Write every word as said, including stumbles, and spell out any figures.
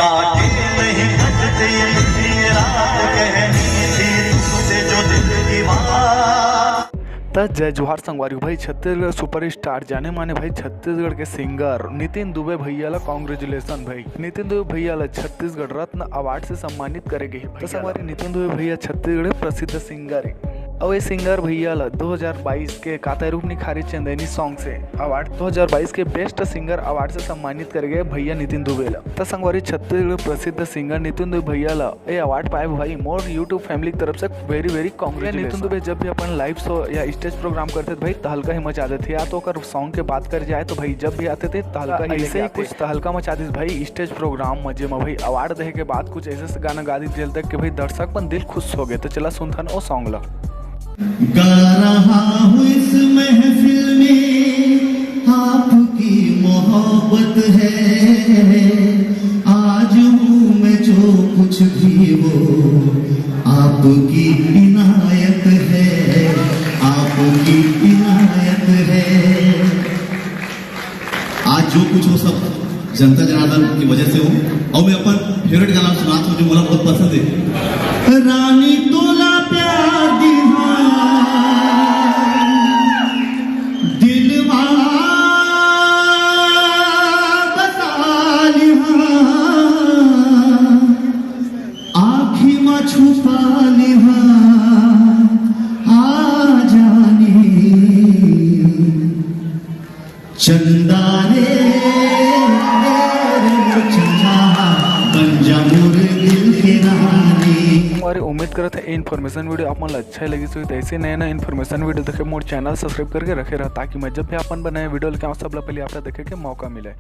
आगे नहीं घटते, ये रात कहनी थी तुमसे जो दिल की बात। त जय जोहार संगवारी भाई, छत्तीसगढ़ सुपरस्टार जाने माने भाई, छत्तीसगढ़ के सिंगर नितिन दुबे भैया ला कॉन्ग्रेचुलेशन भाई। नितिन दुबे भैया ला छत्तीसगढ़ रत्न अवार्ड से सम्मानित करे गए हे। त संगवारी, नितिन दुबे भैया छत्तीसगढ़ के प्रसिद्ध सिंगर हे। अउ ये सिंगर भैया ला दो हज़ार बाईस के काता रूप निखारी चंदैनी सॉन्ग से अवार्ड, दो हज़ार बाईस के बेस्ट सिंगर अवार्ड से सम्मानित करे गए भैया नितिन दुबे ला। त संगवारी, छत्तीसगढ़ के प्रसिद्ध सिंगर नितिन दुबे भैया ला ये अवार्ड पाए भाई मोर YouTube फैमिली की तरफ से very very congratulations। Nitin Dubey जब भी अपन लाइव शो या स्टेज प्रोग्राम करथे त भाई तहलका ही मचा देथे, या तो ओकर सॉन्ग के बात करे जाए तो भाई जब भी आथे त तहलका ही ऐसे लेके ही आथे। कुछ तहलका मचा दिस भाई स्टेज प्रोग्राम म, जेमा भाई अवार्ड देहे के बाद कुछ ऐसे गाना गा दिस जेल तक के भाई दर्शक मन दिल खुश हो गए। त चला सुनथन ओ सॉन्ग ला। गा रहा हूँ इस महफिल में आपकी मोहब्बत है, आज हूँ मैं जो कुछ भी वो आपकी इनायत है, आपकी इनायत है। आज जो कुछ हो सब जनता जनार्दन की वजह से हो। अउ मैं अपन फेवरेट गाना सुनात हूँ जो मोला बहुत पसंद है। रानी तोला प्यार दिहा, दिल मा बसा लिहा, आँखी मा छुपा लिहा, आ जानी। चंदा रे, रे, रे, चंदा, बन जा मोर दिल के रानी। अउ उम्मीद करत हे इन्फॉर्मेशन वीडियो आप मन ला अच्छा लगिस होही। त ऐसे नया नया इन्फॉर्मेशन वीडियो देखे मोर चैनल सब्सक्राइब करके रखे रहा, ताकि मैं जब भी अपन बनाए वीडियो लेके आऊँ, सब ला पहले आप ला देखे के मौका मिले।